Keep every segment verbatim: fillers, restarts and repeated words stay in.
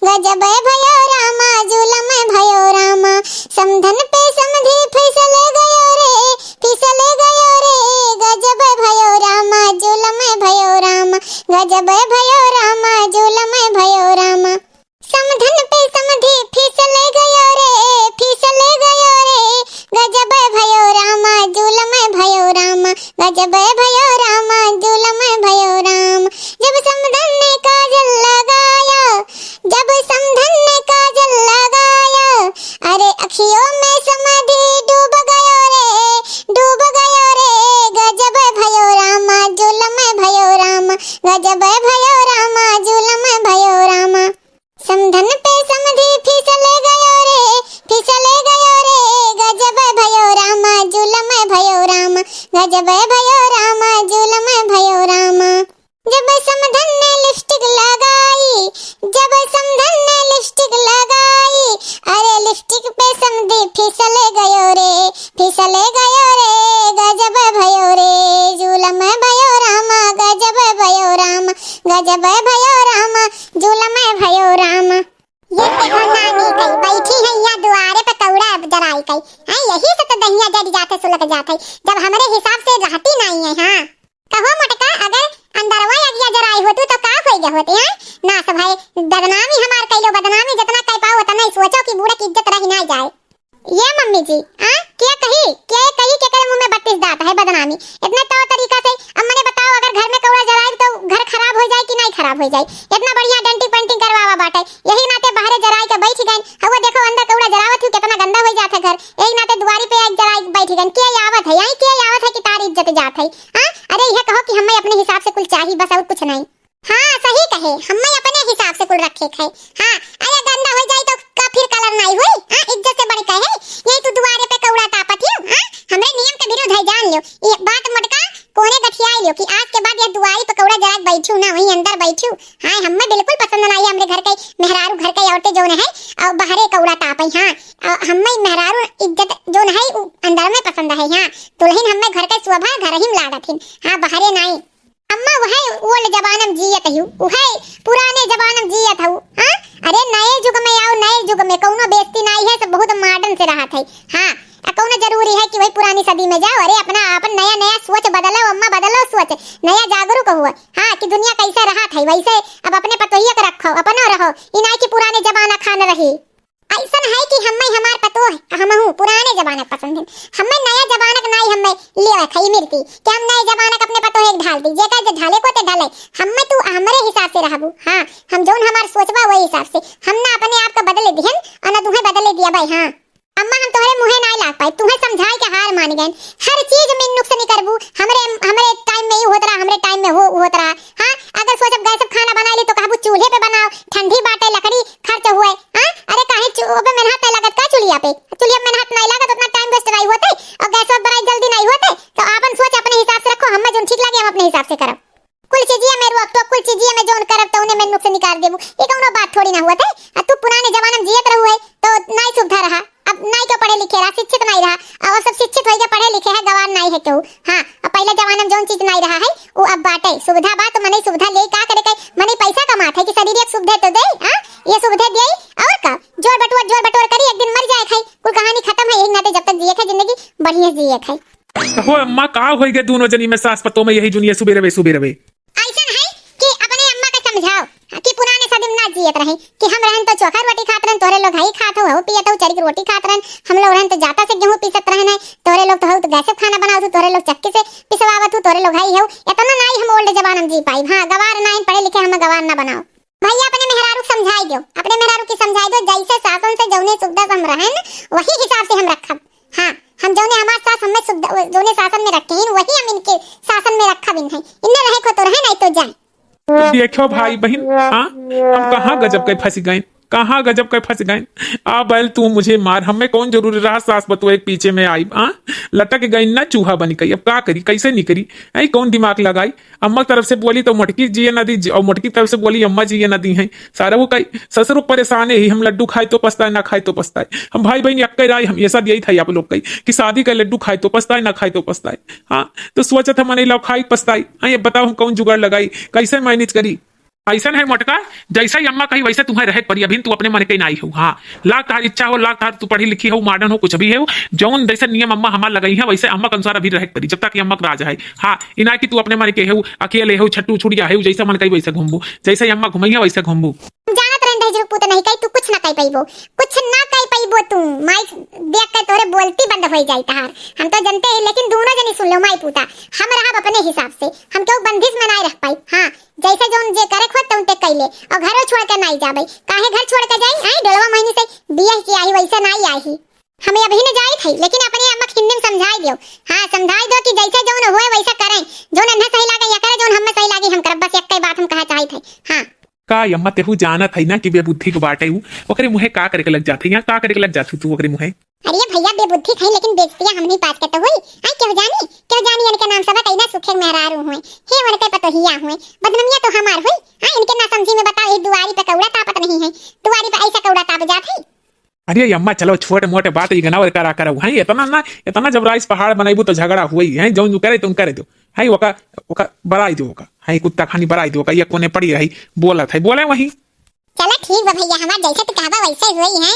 गजब भयो रामा, जुलम भयो रामा, समधन पे समधी फिसल गयो रे, फिसल गयो रे। गजब भयो रामा, जुलम भयो रामा, गजब भयो रामा, जुलम भयो रामा। समधन पे समधी फिसल गयो रे, फिसल गयो रे। गजब भयो रामा, जुलम भयो रामा, गजब भयो रामा, जुलम भयो रामा। जब समधन ने काजल लगाया, जब समधन ने काजल लगाया, अरे अखियों में समधी डूब गयो रे, डूब गयो रे। गजब भयो रामा, जुलम भयो रामा, गजब भयो रामा, जुलम भयो रामा। समधन पे समधी फिसल गयो रे, फिसल गयो रे। गजब भयो रामा, जुलम भयो रामा, गजब भयो रामा, जुलम भयो रामा। जब समधन ने लिपस्टिक लगाई, जब समधन ने लिपस्टिक लगाई, अरे लिपस्टिक पे समधी फिसल गयो रे, फिसल गयो रे। गजब भयो रे, जुलम भयो रामा, गजब भयो रामा, गजब भयो रामा, जुलम भयो रामा। ये देखो नानी कई बैठी है यहाँ दुआरे पे कौड़ा जराई कई। हैं, यही से तो दहिया जरि जात है, सुलग जात है, जब हमरे हिसाब से रहती नाई है। हाँ, कहो मोटका, अगर अंदरवा अगिया जराई होतू तो का होई गए होते हैं? नास भाई, बदनामी हमार कइलो, बदनामी जितना कह पाओ उतना ही सोचो कि बूढ़ा की इज्जत रही ना जाए। ये मम्मी जी, आ, क्या कही, क्या कही, के करे मुँह में बत्तीस दांत है, बदनामी। इतने तौर तरीका से, अब मने बताओ, अगर घर में कौड़ा जराई तो घर खराब हो जाए कि नहीं खराब हो जाए? इतना बढ़िया डेंटिंग पेंटिंग करवावा बाटे, यही नाते बाहरे जराई के बैठ गए। हवा देखो अंदर कौड़ा जरावत हूँ, कितना गंदा हो जाता है घर, यही नाते दुआरी पे एक जराई के बैठ गए। के आवत है, यही के आवत है कि तार इज्जत जात है? हाँ, अरे यह कहो कि हमें अपने हिसाब से कुल चाही बस, और कुछ नहीं। हाँ, सही कहे, हमें अपने हिसाब से कुल रखे थे। हाँ, अरे गंदा हो जाए तो का फिर कलर नहीं हुई? हाँ, इज्जत से बढ़ के है, यही तू दुआरे पे कौड़ा तापत हियो। हाँ, हमरे नियम के विरुद्ध है, जान लियो। ये बात मोटका कोने गठियाई लियो कि आज के बाद ये दुआरी पे कौड़ा जरा बैठू ना, वहीं अंदर बैठू। हाँ, हमें बिल्कुल पसंद नहीं है, हमरे घर के मेहरारू, घर के औरतें जौन है और बाहरे कौड़ा तापे। हाँ, और हमें मेहरारू इज्जत जौन है उ अंदर में पसंद है। हाँ, दुल्हन हमें घर के शोभा घर ही में लागत हिन। हाँ, बाहरे नहीं। अम्मा, वहै old जमाना में जियत हऊ, वहै पुराने जमाना में जियत हऊ, हाँ? अरे, नए जुग में आओ, नए जुग में, कौनो बेइज्जती नाई है, सब बहुत modern से रहत है, हाँ? आ कौनो जरूरी है कि वही पुरानी सदी में जाओ? अरे, अपना, अपन नया, नया सोच बदलो, अम्मा, बदलो सोच, नया जागरूक हुआ, हाँ, कि दुनिया कैसे रहत है, वैसे अब अपने पतोहिया के रखो, अपनो रहो, ई नाई कि पुराने जमाना खान रही। अइसन है कि हम्मे हमार पतोह, हमहू पुराने जमाना के पसंद है। हम्मे नया जमाना के नाई हम्मे लेवे खाई मिलती कि हम नए जमाना के अपने पतोह एक ढाल दी। जेकर जे ढाले को ते ढाले, हम्मे तू हमरे हिसाब से रहबू। हाँ, हम जौन हमार सोचबा वही हिसाब से। हम ना अपने आप का बदले दिहन और ना तुहें बदले दिया भाई। हाँ अम्मा, हम तोहरे मुँहे नाई लाग पाई, तुहें समझाई के हार मान गए। हर चीज में नुक्स नहीं करबू। हमरे, हमरे टाइम में ई होत रहा, हमरे टाइम में हो होत रहा। हाँ, अगर सोचब गैस पे खाना बनाई ली तो कहबू चूल्हे पे बनाओ, ठंडी बाटे, लकड़ी खर्च हुए। हाँ, अरे काहे चू-, ओपे मेहनत नहीं लागत का चुलिया पे? चुलिया पे मेहनत नहीं लागत, उतना टाइम वेस्ट नहीं होते और गैस पे बनाई जल्दी नहीं होते। तो आपन सोच अपने हिसाब से रखो, हमें जोन ठीक लगे हम अपने हिसाब से करब। कुल चीजिया में रोक टोक, कुल चीजिया में जोन करब तौने में नुक्स निकाल देबू, ये कौनो बात थोड़ी ना हुआ थे। अब तू पुराने जमाना में जियत रहू है तो नाई सुविधा रहा, अब नाई क्यों पढ़े लिखे रहा, शिक्षित नाई रहा, अब सब शिक्षित होइके पढ़े लिखे है, गवार नाई है केहू। हाँ, अब पहले जमाना में जौन चीज नाई रहा है वो अब बाटे। सुविधा बा तो मनई सुविधा ले का करे के, मनई पैसा कमात है कि शरीर एक सुविधा तो दे। हाँ, ये सुविधा दे और का, जोड़ बटोर, जोड़ बटोर करी, एक दिन मर जाए खाई, कुल कहानी खत्म है। यही नाते जब तक जिए खाई जिंदगी बढ़िया जिए खाई। कहो अम्मा, का होई गे दूनो जनी में, सास पतोह में यही जुनिया सुबेरवे सुबेरवे? अइसन है कि अपने अम्मा के समझाओ कि पुराने सदी में ना जियत रहे कि हम रहन तो चोखा रोटी खात रहन, तोहरे लोग हई खात हो, हऊ पियत हो, चरी की रोटी खात रहन। हम लोग रहन तो जाता से गेहूं पीसत रहन है, तोहरे लोग तो हऊ तो गैस पे खाना बनावत हो, तोहरे लोग चक्की से पिसवावत हो, तोहरे लोग हई हो। इतना नाई हम old जमाना में जी पाई। हाँ, गवार नाई पढ़े लिखे, हम गवार ना बनाओ। भैया अपने मेहरारू के समझाई दो, अपने मेहरारू की समझाई दो, जैसे शासन से जौने सुविधा से हम रहन वही हिसाब से हम रखब। हाँ, हम जौने हमार सास हमें सुविधा, जौने शासन में रखे हैं वही हम इनके शासन में रखब। इन्हें, इन्हें रहे को तो रहे, नहीं तो जाए। देखो भाई बहिन, हाँ, हम कहाँ गजब के फंस गए, कहाँ गजब के फंस गए। आ बैल तू मुझे मार, हमें कौन जरूरी रहा सास पतोह एक पीछे में आई, हाँ, लटक गई ना चूहा बन गई। अब का करी, कैसे निकरी, ऐ कौन दिमाग लगाई? अम्मा की तरफ से बोली तो मोटकी जिए ना दी, और मोटकी तरफ से बोली अम्मा जिए ना दी हैं। सारा वो कही, ससुर परेशान है, हम लड्डू खाए तो पछताए, ना खाए तो पछताए। हम भाई बहन यक्के राय हमेशा दिया ही था आप लोग कही कि शादी का लड्डू खाए तो पछताए, ना खाए तो पछताए। हाँ, तो सोचत हम नहीं लाओ खाई पछताई। हाँ, ये बताओ हम कौन जुगाड़ लगाई, कैसे मैनेज करी? अइसन है मोटका, जइसे ही अम्मा कही वइसे तुहैं रहे के परी। अभिन तू अपने मन के नाई हउ। हाँ, लाख तहार इच्छा हो, लाख तहार तू पढ़ी लिखी हउ, modern हउ, कुछ भी हउ, जउन जइसे नियम अम्मा हमार लगइहैं वइसे अम्मा के अनुसार अभी रहे के परी, जब तक कि अम्मा के राज है। हाँ, ई ना कि तू अपने मन के हउ, अकेले हउ, छट्टू छुड़िया हउ, जइसे मन कही वइसे घूमबू, जइसे ही अम्मा घुमइहैं वइसे घूमबू। जानत रहन दहिजरू पूत नहीं कही, तू कुछ ना कही पइबो, कुछ ना कही पइबो तू। माई देख के तोहरे बोलती बंद होइ जाई तहार। हम तो जनते ही, लेकिन दूनो जनी सुन लेव माई पूता, हम रहब अपने हिसाब से, हम केहू बंदिश में नाहीं रह पाई। हाँ, जइसे जउन जे करे के होत तउन ते कइले, अउर घरो छोड़ के नाहीं जाबे। काहे घर छोड़ के जाई? आई डोलवा महीनी से बियाह के आई, वइसे नाहीं आई। हमें अभी न जाइत है, लेकिन अपने अम्मा के हिंदी में समझाई दियो। हाँ, समझाई दियो कि जइसे जउन होए वइसे करें, जउन एन्हें सही लागे या करे, जउन हमें सही लागे हम करब। बस एक्कै बात हम कहा चाहित है। हाँ। का अम्मा, तेहू जानत है ना कि बेबुद्धि के बाटे उ, ओकरे मुँहे का करे के लग जात है, यहाँ का करे के लग जात हू तू ओकरे मुँहे? अरे भइया, बेबुद्धि खई, लेकिन बेइज्जतिया हमनी पास के तो होई। आई केहू जानी, केहू जानी इनके नाम सब कइना सुखे मेहरारू हुए, हे उनके पतोहिया हुए, बदनामिया तो हमार होई। आई इनके ना समझी में बताओ, ये दुआरी पे कौड़ा तापत नहीं है, दुआरी पे ऐसा कौड़ा ताप जात है। अरे अम्मा, चलो छोट मोट बात इग्नोर करा करो, हैं? इतना ना, इतना जब राइस पहाड़ बनइबू तो झगड़ा हुई, हैं? जउन करे तुम करे दो, हैं? ओका, ओका बराई दो, ओका, हैं? कुत्ता खानी बराई दो, ओका ये कोने पड़ी रही, बोलत है, बोले वही। चला ठीक बा भइया, हमार जइसे तू कहबा वइसे होई है।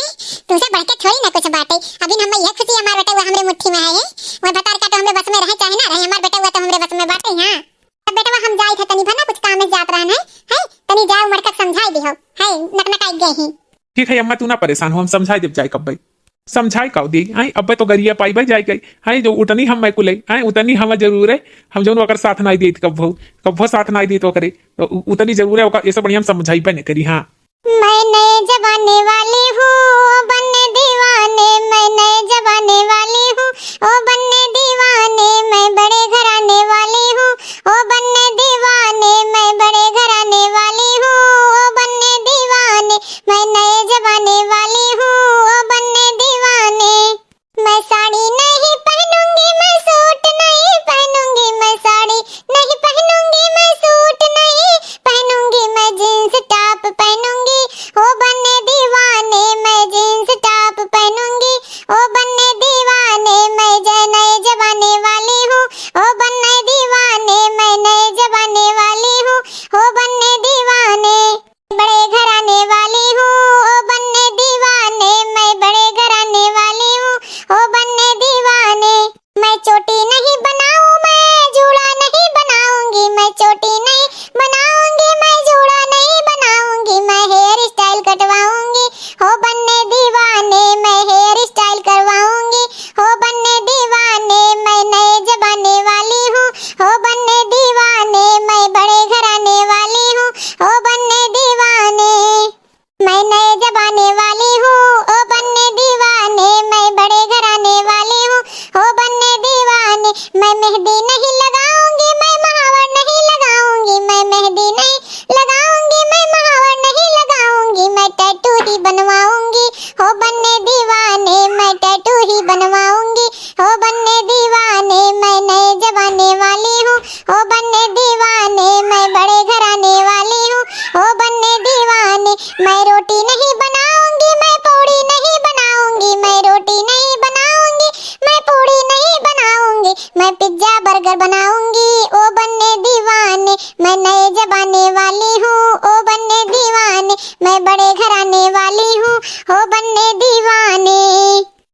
तुमसे बढ़ के थोड़ी ना कुछ बाटे। अभी हम इहे खुशी हमार बेटवा हमरे मुट्ठी में है, है। वह भतार का तो हमरे बस में रहे चाहे ना रहे, हमार बेटवा तो हमरे बस में बाटे। हाँ, अब बेटवा हम जाइत है, तनी भर ना कुछ काम में जात रहन है, है। तनी जाओ मड़का समझाई दिहो, है, नकनकाई गए ही। ठीक है अम्मा, तू ना परेशान हो, हम समझाई देब जाए कब्बे। समझाई काउ दी, हैं? अब्बे तो गरिया पाई भाई जाए गई, हैं? जो उतनी हम मैं कुले, हैं? उतनी हम जरूर है, हम जउन ओकर साथ नाहीं देत कब्बो, कब्बो साथ नाहीं देत ओकरे। तो उ-, उतनी जरूर है, ओका ऐसे बढ़िया हम समझाइबे न करी। हाँ। मैं नए जमाने वाली हूँ, ओ बन्ने दीवाने, मैं नए जमाने वाली हूँ, ओ बन्ने दीवाने, मैं बड़े घराने वाली हूँ, ओ बन्ने दीवाने, मैं बड़े घराने वाली हूँ, ओ बन्ने दीवाने, मैं नए जमाने वाली हूँ, ओ बन्ने दीवाने। मैं साड़ी नहीं पहनूंगी, मैं सूट नहीं पहनूंगी, मैं साड़ी नहीं पहनूंगी, मैं सूट नहीं पहनूंगी, मैं जींस टॉप पहनूंगी, ओ बन्ने दीवाने, मैं जींस टॉप पहनूंगी, ओ बन्ने दीवाने, मैं जय नए जमाने वाली हूँ, ओ बन्ने दीवाने, मैं नए जमाने वाली हूँ, ओ बन्ने दीवाने। बड़े घराने वाली हूँ, ओ बन्ने दीवाने, मैं बड़े घराने वाली हूँ, ओ बन्ने दीवाने। मैं चोटी नहीं बनाऊँ, मैं जूड़ा नहीं बनाऊंगी, मैं चोटी नहीं बनाऊंगी, मैं जूड़ा नहीं बनाऊंगी, मैं हेयर स्टाइल कटवाऊंगी, ओ बन्ने दीवाने, मैं हेयर स्टाइल करवाऊंगी, ओ बन्ने दीवाने, मैं नए जमाने वाली हूँ, ओ बन्ने दीवाने, मैं बड़े घराने वाली हूँ, ओ बन्ने दीवाने। मैं नए जमाने वाली हूँ, ओ बन्ने दीवाने, मैं बड़े घराने वाली हूँ, ओ बन्ने दीवाने। मैं मेहंदी नहीं लगाऊंगी, मैं महावर नहीं लगाऊंगी, मैं मेहंदी नहीं लगाऊंगी, मैं महावर नहीं लगाऊंगी, मैं टैटू ही बनवाऊंगी, ओ बन्ने दीवाने, मैं टैटू ही बनवाऊंगी, ओ बन्ने दीवाने। मैं नए जमाने वाली हूँ, ओ बन्ने दीवाने, मैं बड़े घराने वाली हूँ, ओ बन्ने दीवाने। मैं रोटी नहीं बनाऊंगी, मैं पूड़ी नहीं बनाऊंगी, मैं रोटी नहीं बनाऊंगी, मैं पूड़ी नहीं बनाऊंगी, मैं पिज्जा बर्गर बनाऊंगी, ओ बन्ने दीवाने। मैं नए जमाने वाली हूँ, ओ बन्ने दीवाने, मैं बड़े घराने वाली हूँ, ओ बन्ने दीवाने।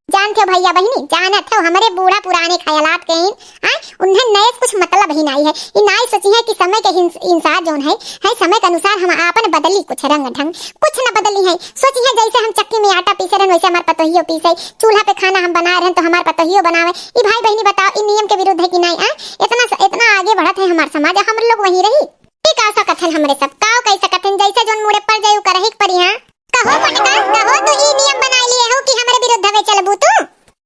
जानत हो भइया बहिनी, जानत हो हमरे बूढ़ा पुराने ख्यालात के इन, आय, उन्हें नए से कुछ मतलब ही नाहीं है। ई नाहीं सोचिहैं कि समय के हिंस-, अनुसार जउन है, है समय के अनुसार हम आपन बदली कुछ रंग ढंग, कुछ न बदलिहैं। सोचिहैं जइसे हम चक्की में आटा पीसे रहन वइसे हमार पतोहियो पीसे, चूल्हा पे खाना हम बनाए रहन तो हमार पतोहियो बनावे। ई भाई बहिनी बताओ, ई नियम के विरुद्ध है कि नाहीं? आय, इतना स-, इतना आगे बढ़त है हमार समाज, हम लोग वहीं रही। ई का सकत हन हमरे सब, काव कइ सकत हन, जइसे जउन मूड़े पर जाई उ करही के परी। हाँ, कहो मोटका, कहो तू ई नियम बनाई लिए हो कि हमरे विरुद्ध हवे चलबू तू?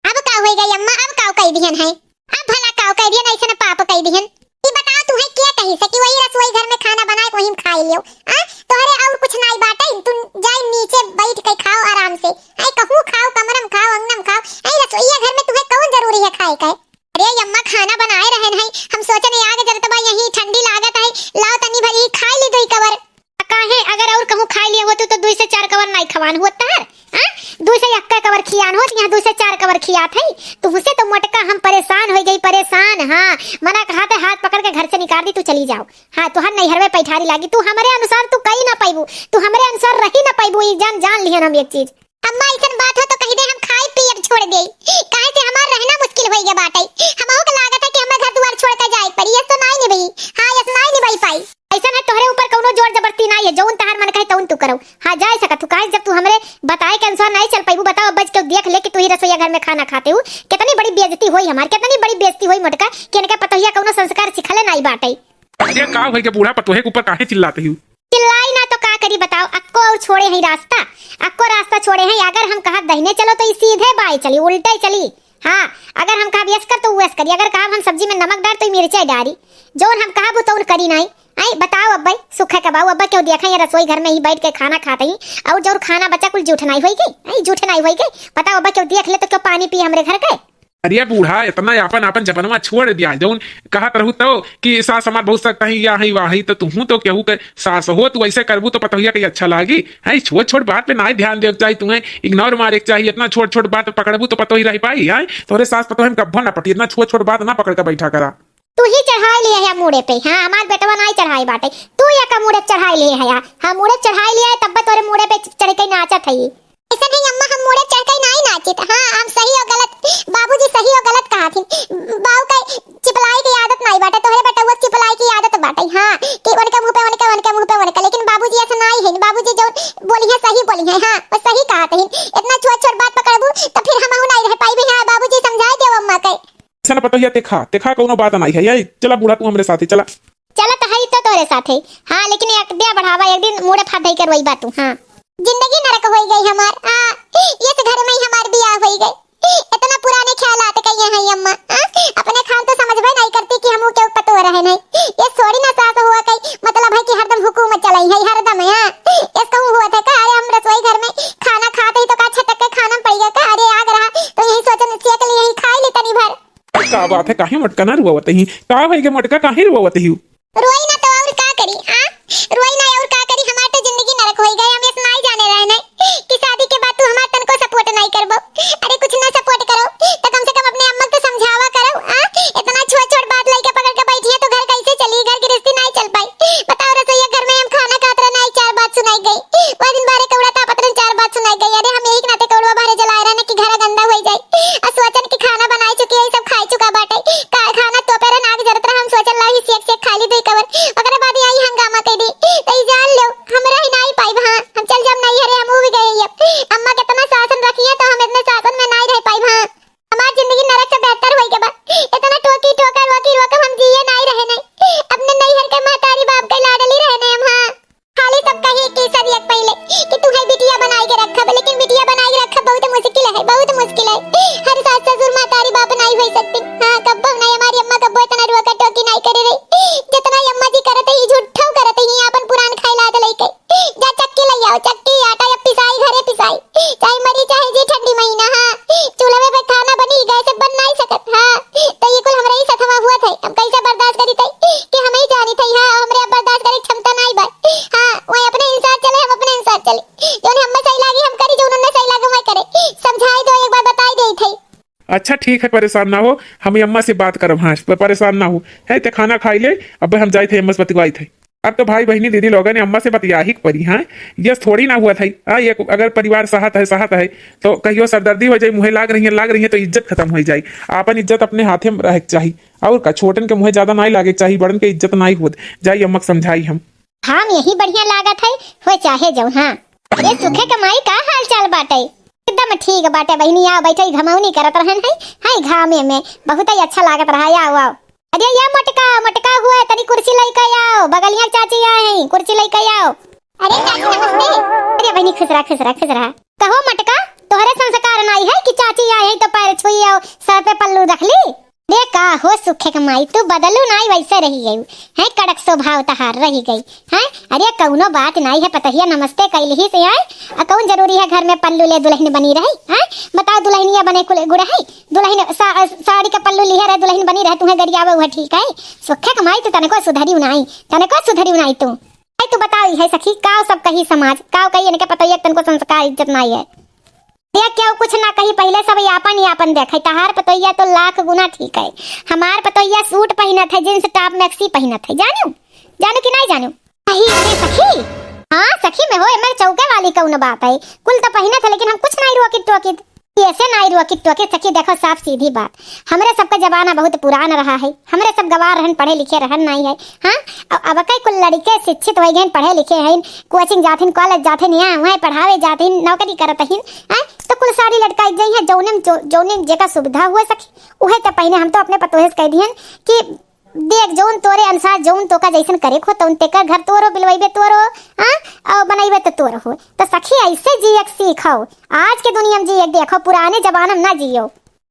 अब का होइ गई अम्मा, अब काव कइ दिहन है? अब भला काव कइ दिहन, अइसन पाप कइ दिहन? ई बताओ तू है के कही से कि वही रसोई घर में खाना बनाए के वही में खाई लियो? आ? तोहरे अउर कुछ नाहीं बाटे, तू जाई नीचे बैठ के खाओ आराम से। आय कहूँ खाओ, कमरा में खाओ, अंगना में खाओ, आय रसोईया घर में तुहे कउन जरूरी है खाए के? अरे अम्मा, खाना बनाए रहन है, हम सोचन आग जरत बा, यही ठंडी लागत है, लाओ तनी भरी खाई ली दुई कवर। आ काहे, अगर अउर कहूँ खाई लिए होतू तो दुई से चार कवर नाहीं खवान होत तहार, हाँ? दुइ से एक्के कवर खियान होत, यहाँ दुइ से चार कवर खियात है। तुहसे तो मोटका हम परेशान होइ गई, परेशान। हाँ, मना कहा थे हाथ पकड़ के घर से निकाल दी, तू चली जाओ। हाँ, तोहर नैहर में पैठारी लागी, तू हमरे अनुसार तू कई ना पैबू, तू हमरे अनुसार रही ना पैबू, ई जान, जान लिहन हम एक चीज। अम्मा, अइसन बात हो तो कहि दे, हम खाए पियब छोड़ देई, काहे से हमार रहना मुश्किल होइ गया बाटै। हमहू के लागत है कि हमें घर दुआर छोड़ के जाए पड़ी, यस तो नाई निभाई। हाँ, यस नाई निभाई पाई। अइसन है, तोहरे ऊपर कउनो जोर जबरदस्ती नाई है, जउन तहार मन कहे तउन तू करो। हाँ, जाए सकत तू, काहे जब तू हमरे बताए के अनुसार नाई चल पैबू, बताओ अब्बा जी केहू देख ले कि तू ही रसोइया घर में खाना खाते हो, कितनी बड़ी बेइज्जती होई हमार, कितनी बड़ी बेइज्जती होई मोटका कि इनके पतोहिया कउनो संस्कार सिखले नाई बाटै। अरे का भइल के बूढ़ा पतोहे के ऊपर काहे चिल्लात हिउ? चिल्लाई ना तो का करी बताओ, अक्को और छोड़े हैं रास्ता, अक्को रास्ता छोड़े हैं। अगर हम कहब दहिने चलो तो ई सीधे बाएं चली, उल्टे चली। हाँ, अगर हम कहब यस कर तो ऊ यस करी, अगर कहब हम सब्जी में नमक डार तो ई मिर्चा डारी। जउन हम कहब ऊ तउन करी नाई। आई बताओ अब्बा, सुखे कबाऊ अब्बा, केहू देखा ये रसोई घर में ही बैठ के खाना खात ही, और जउन खाना बचा कुल जूठ नाई होई गई, आई जूठ नाई होई गई। बताओ अब्बा, केहू देख ले तो केहू पानी पिए हमरे घर के? अरे बूढ़ा, इतना आपन, आपन जबनवा छोड़ दिया। जउन कहत रहू तो कि सास हमार बहुत सख्त है, या है, वा है, तो तुहू तो केहू के सास हो, तू ऐसे करबू तो पतोहिया के अच्छा लागी? हैं, छोट छोट बात पे नाई ध्यान देवे के चाही, तुम्हें इग्नोर मारे के चाही। इतना छोट छोट बात पकड़बू तो पतोही रह पाई? हैं, तोहरे सास पतोह में कब्बो ना पटी, इतना छोट छोट बात ना पकड़ के बैठा करा। तू ही चढ़ाई लिए है मूड़े पे, हाँ, हमार बेटवा नाई चढ़ाई बाटे, तू या का मूड़े पे चढ़ाई लिए है, हाँ, मूड़े पे चढ़ाई लिए है, तब तोरे मूड़े पे चढ़ के नाचत है। अइसन है अम्मा, हम मूड़े चढ़ के नाई नाचित। हाँ, हम सही और गलत, बाबूजी सही और गलत कहत हिन। बाऊ के चिपलाई की आदत नाई बाटे, तोहरे बेटउआ के चिपलाई की आदत बाटे। हाँ, कि उनके मुंह पे उनके, उनके मुंह पे उनके, लेकिन बाबूजी ऐसा नाई है। बाबूजी जउन बोली है सही बोली है। हाँ, बस सही कहत हिन। इतना छोट छोट बात पकड़बू तो फिर हमहू नाई रह पाइबे। हाँ, बाबूजी समझाए देव अम्मा के। ऐसा ना पतोहिया, ते खा, ते खा, कउनो बात नाई है। ये चला बूढ़ा, तू हमरे साथे चला। चलत हई तो तोरे साथे। हाँ, लेकिन एक दिया बढ़ावा, एक दिन मूड़े फाट धई के रोइबा तू। हाँ। जिंदगी नरक होई गई हमार। हाँ, इस घर में ही हमार बियाह होई गई। इतना पुराने ख्यालात कइये हैं अम्मा। हाँ, अपने खान तो समझबे नहीं करती कि हमहू केहू पतोह रहे नहीं। ये थोड़ी ना सास हुआ कई, मतलब है कि हरदम हुकूमत चलाई है, हरदम। हाँ, ये कहूँ हुआ था का? अरे हम रसोई घर में खाना खात ही तो का छटक के खाना में पड़ गया का? अरे आग रहा तो यही सोचन सेक ली, यही खाई ली तनी भर। का बात है, काहे मोटका ना रुआवत ही? का भइल के मोटका, काहे रुआवत ही? रोई ना तो और का करी, आ? रोई ना और का करी? हमार तो जिंदगी नरक होई गए। हम इस नाई जाने रहे नहीं कि शादी के बाद तू हमार तनको सपोर्ट नहीं करबो। अरे कुछ ना सपोर्ट करो तो कम से कम अपने अम्मा को समझावा करो, आ? इतना छोट छोट बात लेके पकड़ के बैठी है तो घर कैसे चली? घर गृहस्थी नहीं चल पाई। बताओ, रसोईया घर में हम खाना खात रहे, नहीं चार बात सुनाई गई। वह दिन बारे कौड़ा तापत रहे, चार बात सुनाई गई। अरे हम यही के नाते कौड़वा बाहरे जलाए रहे ना कि घर गंदा हो जाए। आ सोचन कि खाना बनाई चुकी है, सब खाई चुका बाटे। का खाना तोपे रहे, नाक जरत रहा, हम सोचन लाही सेक सेक खा ली दे कवन। ओकरे बाद यही हंगामा कह दी। तो ई जान लो, हम रह नाई पाइब। हाँ, हम चल जाब नहीं, अरे हम भी गए अब। अम्मा कितना शासन रखी है तो हम इतने शासन में नहीं रह पाइब। हाँ, हमार जिंदगी नरक से बेहतर होई के बा। इतना टोकी टोका रोकी रोक हम जिए नाई रहे नहीं। अपने नैहर के महतारी बाप के लाडली रहे नहीं हम। हाँ, खाली सब कहे कि सब एक पहले कि तू है बिटिया बनाई के रखब, लेकिन बिटिया बनाई के रखब बहुत मुश्किल है, बहुत मुश्किल है। हर सास ससुर महतारी बाप नाई होई सकती। हाँ, कब्बो नहीं, हमारी अम्मा कब्बो इतना रोका टोकी नाई करे रही जितना ये अम्मा जी करत ही, झूठो करत ही, अपन पुरान खाई लात लेके। जा चक्की ले आओ, चक्की, आटा या पिसाई, घरे पिसाई, चाहे मरी चाहे जी, ठंडी महीना। हाँ, चूल्हे पे खाना बनी, गैस पे बन नहीं सकत। हाँ, तो ये कुल हमरे ही सथवा हुआ थे, हम कैसे बर्दाश्त करी थे कि हम ही जानी थे। हाँ, हमरे अब बर्दाश्त करे क्षमता नहीं बा। हाँ, वही अपने अनुसार चले, हम अपने अनुसार चले। जौन हमें सही लागी हम करी, जौन उन्हें सही लागे वही करे। समझाई दो, एक बार बताई दे थे। अच्छा ठीक है, परेशान ना हो, हम अम्मा से बात करब। हाँ, प-, परेशान ना हो, है ते खाना खाई ले, अब हम जाई थे अम्मा से बतिवाई थे। अब तो भाई बहिनी दीदी लोगन अम्मा से बतियाही के परी। हाँ, यस थोड़ी ना हुआ था। हाँ, ये अगर परिवार सहत है, सहत है तो कहियो सरदर्दी हो जाए, मुँहे लाग रही है, लाग रही है तो इज्जत खत्म हो जाए। आपन इज्जत अपने हाथे में रहे के चाही। और का, छोटन के मुँहे ज्यादा नाई लागे के चाही, बड़न के इज्जत नाई होत। जाई अम्मा के समझाई हम। घाम यही बढ़िया लागत है, होए चाहे जौन। हाँ, ये सुखे के माई का हाल चाल बाटे? एकदम ठीक बाटे बहिनी, आओ बैठे, घमौनी करत रहन है, है घामे में बहुत ही अच्छा लागत रहा। आओ, आओ। अरे या मोटका, मोटका हुआ, तनी कुर्सी लेके आओ, बगलिया चाची आए हैं, कुर्सी लेके आओ। अरे चाची नमस्ते। अरे बहिनी खुश रहा, खुश रहा, खुश रहा। कहो मोटका, तोहरे संस्कार नाई है कि चाची आए हैं तो पैर छुई आओ, सर पे पल्लू रख ली? अरे का हो सुखे के माई, तू बदलू नाई, वैसे रही गई है, कड़क स्वभाव तहार रही गई है। अरे कौनो बात नाई है, पतोहिया नमस्ते कैलही से आए, आ कौन जरूरी है घर में पल्लू ले दुल्हन बनी रही है? बताओ दुल्हनिया बने कुल गुड़ है, दुल्हन सा-, साड़ी का पल्लू लिहे रहे दुल्हन बनी रहे, तुम्हें गरियावे हुआ ठीक है? सुखे के माई तू तनको सुधरी नाई, तनको सुधरी नाई तू। आई तू बताओ है सखी, काव सब कही समाज, काव कही इनके पतोहिया के तनको संस्कार इज्जत नाई है। देख, केहू कुछ ना कही, पहिले सब आपन ही आपन देखे। तहार पतोहिया तो लाख गुना ठीक है। हमार पतोहिया सूट पहिनत है, जींस टॉप मैक्सी पहिनत है, जानू? जानू कि नाहीं जानू? सही से सखी। हाँ सखी में हो, एमे चौके वाली कौन बात है? कुल तो पहिनत है, लेकिन हम कुछ नाहीं रोकित टोकित। ऐसे नाहीं रोकित टोकित सखी, देखो साफ सीधी बात, हमरे सबका जमाना बहुत पुरान रहा है। हमरे सब गवार रहन, पढ़े लिखे रहन नाहीं है। हाँ, अब, अब कई कुल लड़के शिक्षित होइ गए, पढ़े लिखे हैं, कोचिंग जाथिन, कॉलेज जाथिन, यहाँ वहाँ पढ़ावे जाथिन, नौकरी करत हिन, हैं, तो कुल साड़ी लटकाई जाई है, जौने में जो, जौने में जेका सुविधा हुए सखी, उहे तो पहिने। हम तो अपने पतोहे से कह दिहन कि देख, जौन तोरे अनुसार, जौन तोका जैसन करे को, तौन तेकर घर तोरो, बिलवैबे तोरो, हाँ, और बनैबे तो तोरो हो। तो सखी, ऐसे जियक सीखो, आज के दुनिया में जियक देखो, पुराने जमाना में ना जियो।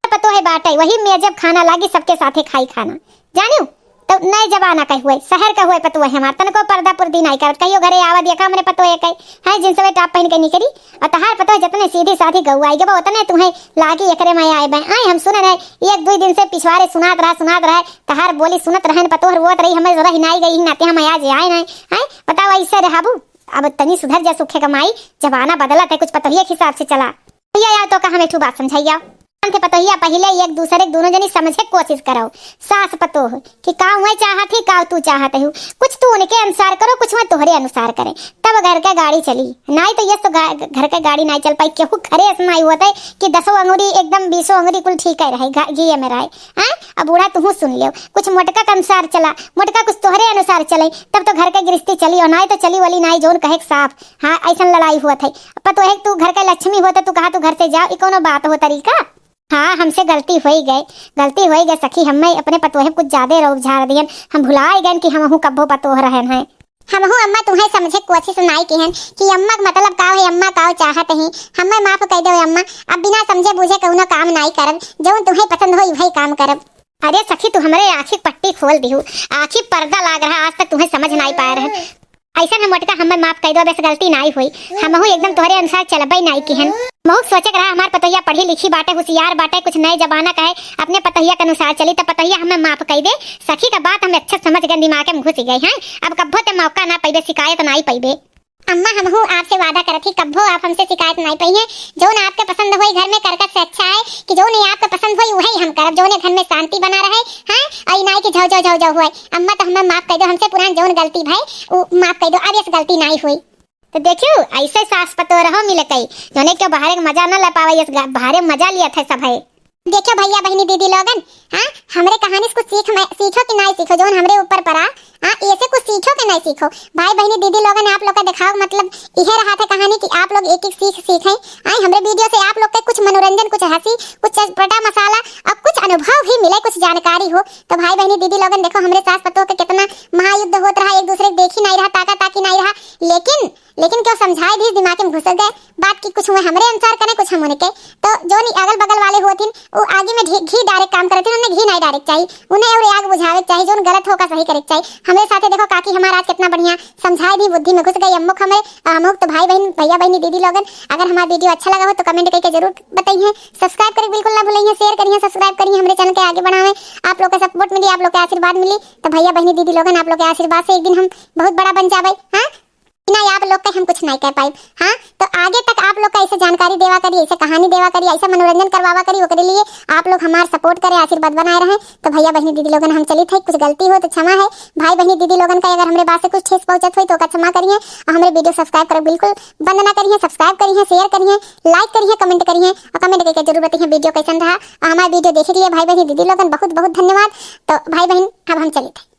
पतोहे बाटे, वही मेज अब खाना लागी, सबके साथे खाई खाना। जानियो, तो नए जमाना के हुए, शहर के हुए पतोहे हमार, तनको पर्दा पुर्दी नाई करत, कहियो घरे आवा देखा हमरे पतोहे के, हैं, जींसवे टॉप पहिन के निकरी। और तहार पतोह जतने सीधी साधी गऊ आई गबा, उतने तुहे लागी एकरे में आए बे। आए हम सुने रहे, एक दुई दिन से पिछवारे सुनात रहा, सुनात रहा, तहार बोली सुनत रहन, पतोह रोत रही, हमें जरा हिनाई गई, नाते हम आज आए नहीं। हैं, बताओ ऐसे रहबू? अब तनी सुधर जा सुखे कमाई, जमाना बदलत है, कुछ पतोहिए के हिसाब से चला। भैया यार, तो का हम एक ठो बात समझाइया। थे पतोहिया पहिले एक दूसरे के दोनों जनी समझे के कोशिश करो, सास पतोह, कि का वह चाहत ही, का तू चाहत हो। कुछ तू उनके अनुसार करो, कुछ वह तोहरे अनुसार करे, तब घर के गाड़ी चली। नाई तो यस तो गा-, घर के गाड़ी नाई चल पाई, केहू घरे ऐसा नाई होते कि दसों अंगुरी एकदम बीसों अंगुरी कुल ठीक है रहे, घा-, घिये में रहे। हैं? अब बूढ़ा तुहू सुन लियो, कुछ मोटका के अनुसार चला, मोटका कुछ तोहरे अनुसार चले, तब तो घर के गृहस्थी चली, और नाई तो चली वली नाई, जौन कहे के साफ। हाँ, ऐसन लड़ाई हुआ थे। पतोहे तू घर के लक्ष्मी होते, तू कहा तू घर से जाओ, ई कौनो बात हो तरीका? हाँ, हमसे गलती होई गए, गलती होई गए सखी, हमें अपने पतोहे कुछ ज्यादा रोब झाड़ दियन, हम भुलाए गए कि हमहू कब्बो पतोह रहन हैं। हमहू अम्मा तुम्हें समझे कोशिश नाई किहन कि अम्मा के मतलब का है, अम्मा का चाहत ही, हमें माफ कर दो अम्मा, अब बिना समझे बूझे कौनो काम नाई करब, जौन तुम्हें पसंद होई वही काम करब। अरे सखी, तू हमरे आँखी के पट्टी खोल दिहू, आँखी पर्दा लाग रहा, आज तक तुम्हें समझ नाई पाए रहे। ऐसन हम मोटका, हमें माफ कर दो, बस गलती नाई हुई। हमहू एकदम तोहरे अनुसार चलबे नाई किहन। महू सोचे के रहा हमार पतोहिया पढ़ी लिखी बाटे, होशियार बाटे, कुछ नए जमाना का है, अपने पतोहिया के अनुसार चली, त पतोहिया हमें माफ कर दे। सखी का बात हम अच्छा समझ गए, दिमाग में घुस गए हैं। अब कब्बो ते मौका ना पैबे, शिकायत नाई पैबे। अम्मा, हमहू आपसे वादा करत ही, कब्बो आप हमसे शिकायत नाई पइहे। जौन आपके पसंद होई घर में करकट से अच्छा है कि जौन ही आपके पसंद होई वही हम करब, जौने घर में शांति बना रहे। हाँ, आई नाई कि झौ झौ झौ झौ होए। अम्मा, तो हमें माफ कर दो, हमसे पुरान जौन गलती भाई, उ माफ कर दो, अब यस गलती नाई हुई। तो देखियो, ऐसे सास पतोह रहो मिल कई, जौने क्यों बाहरे के मजा ना ले पावे, यस गा-, बाहरे मजा लिया था सब है। देखियो भैया, बहिनी, दीदी लोगन, हाँ, हमरे कहानी से कुछ सीख में, सीखो कि नाई सीखो, जौन हमरे ऊपर पड़ा, हाँ, ऐसे कुछ सीखो कि नाई सीखो। भाई, बहिनी, दीदी लोगन, आप लोग का दिखाओ, मतलब, इहे रहा था कहानी कि आप लोग एक एक सीख सीखें। हाँ, हमरे video से आप लोग के कुछ मनोरंजन, कुछ हंसी, कुछ चटपटा मसाला और कुछ अनुभव भी मिले, कुछ जानकारी हो। तो भाई, बहिनी, दीदी लोगन, देखो, हमरे सास पतोह के कितना महायुद्ध होत रहा, एक दूसरे के देखी नाई रहा, ताका ताकी नाई रहा, लेकिन लेकिन क्यों समझाए भी दिमाग में घुस गए बात कि कुछ हुए हमरे अनुसार करें, कुछ हम उनके। तो जौन अगल बगल वाले होथिन, वो आगे में घी, घी डारे काम करथिन, उन्हें घी नाई डारे चाहिए, उन्हें और आग बुझावे चाहिए, जौन गलत होका सही करे चाहिए। हमरे साथे देखो काकी हमारा आज कितना बढ़िया समझाए भी, बुद्धि में घुस गई अम्मुक हमरे, अम्मुक। तो भाई बहन, भैया बहनी, दीदी लोगन, अगर हमारा video अच्छा लगा हो तो comment करके जरूर बताइए, subscribe करे बिल्कुल ना भूलिए, share करिए, subscribe करिए, हमरे channel के आगे बढ़ावें, आप लोग का support मिली, आप लोग के आशीर्वाद मिली। तो भैया बहनी, दीदी लोगन, आप लोग के आशीर्वाद से एक दिन हम बहुत बड़ा बन जावे। बिना आप लोग के हम कुछ नहीं कर पाइब। हाँ, तो आगे तक आप लोग का ऐसे जानकारी देवा करी, ऐसे कहानी देवा करी, ऐसे मनोरंजन करवावा करी, ओकरे लिए आप लोग हमार support करें, आशीर्वाद बनाए रहें। तो भैया बहनी दीदी लोगन, हम चलित है, कुछ गलती हो तो क्षमा है। भाई बहनी दीदी लोगन का अगर हमरे बात से कुछ ठेस पहुँचत हुई तो ओका क्षमा करिए, और हमरे video subscribe करे बिल्कुल बंद ना करिए, subscribe करिए, share करिए, like करिए, comment करिए, और comment करके जरूर बताइए video कैसन रहा। और हमारा video देखे के लिए भाई बहनी दीदी लोगन बहुत बहुत धन्यवाद। तो भाई बहन, अब हम चलित है।